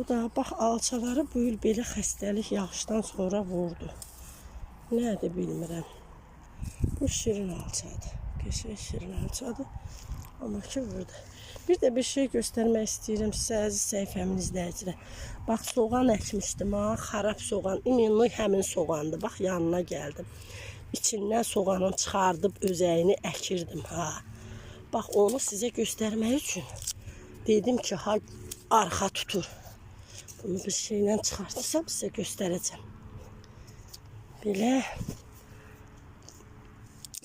Bu da bax alçaları bu il belə xəstəlik yağışdan sonra vurdu. Nədir bilmirəm. Bu şirin alçadır. Qəşəng şirin alçadır. Amma ki vurdu. Bir də bir şey göstərmək istəyirəm sizə əziz səhifəmin izləyicilər. Bax soğan əkmişdim ha, xarab soğan. İminli həmin soğandır. Bax yanına gəldim. İçindən soğanın çıxardıb özəyini əkirdim ha. Bax onu sizə göstərmək üçün dedim ki, ha arxa tutur. Bunu bir şeylə çıxartırsam sizə göstərəcəm. Belə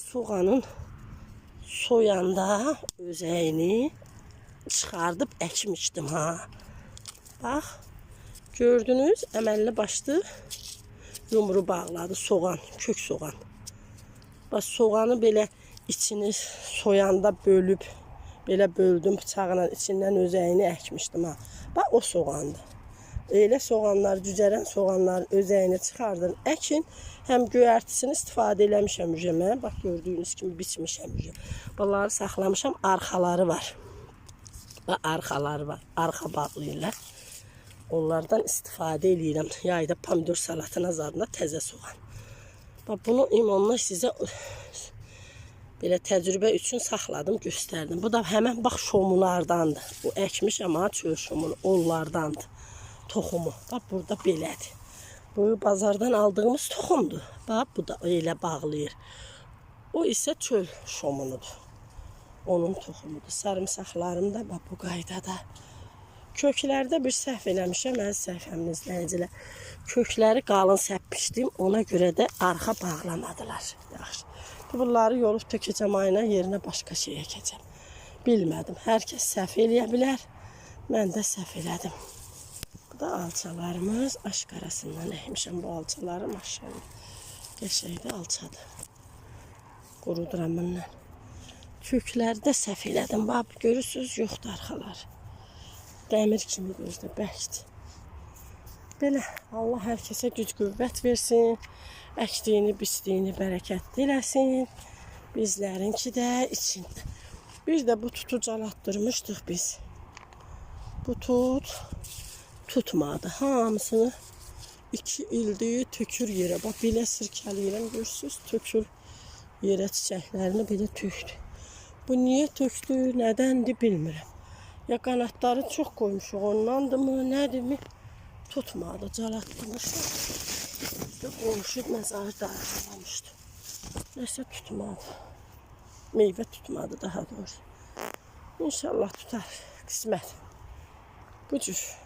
soğanın soyanda özəyini çıxardıb əkmişdim ha. Bax, gördünüz, əməlli başlı yumru bağladı soğan, kök soğan. Bax, soğanı belə içini soyanda bölüb, belə böldüm bıçaqla içindən özəyini əkmişdim ha. Bax, o soğandır. Elə soğanlar, cücərən soğanların özəyini çıxardın, əkin. Həm göyərtisini istifadə eləmişəm ujə. Bax, gördüyünüz kimi biçmişəm ujə. Bunları saxlamışam, arxaları var. Bax, arxaları var, arxa bağlayırlar. Onlardan istifadə eləyirəm. Yayda pomidor salatına zadına təzə soğan. Bax, bunu imonla sizə belə təcrübə üçün saxladım, göstərdim. Bu da həmən bax şomunlardandır. Bu əkmişəm ha, çöl şomunu, onlardandır. Toxumu. Bax, burada belədir. Bu bazardan aldığımız toxumdur. Bax, bu da elə bağlayır. O isə çöl şomunudur. Onun toxumudur. Sarımsaqlarım da bax bu qaydada. Köklərdə bir səhv eləmişəm, əziz səhifəmin izləyicilər. Kökləri qalın səpmişdim, ona görə də arxa bağlamadılar. Yaxşı. Bunları yolub tökəcəm ayına, yerinə başqa şey əkəcəm. Bilmədim. Hər kəs səhv eləyə bilər. Mən də səhv elədim. Bu da alçalarımız. Aşqarasından əkmişəm bu alçaları, maşallah. Qəşəngdir alçadır. Quruduram bununla. Köklərdə səhv elədim. Bax, görürsünüz, yoxdur arxalar. Dəmir kimi gözdə, bərkdir. Belə, Allah hər kəsə güc qüvvət versin. Əkdiyini, biçdiyini bərəkətli eləsin. Bizlərinki də içində. Bir də bu tutu calatdırmışdıq biz. Bu tut tutmadı. Hamısını 2 ildir tökür yerə. Bax, belə sirkələyirəm, görürsünüz, tökür yerə çiçəklərini belə tökdü. Bu niyə tökdü, nədəndir bilmirəm. Ya qanatları çox qoymuşuq, ondandırmı, nədirmi? Tutmadı, calatdırmışıq. İşte qonşu məzarı da arxalamışdı. Nəsə tutmadı. Meyvə tutmadı daha doğrusu. İnşallah tutar, qismət. Bu cür.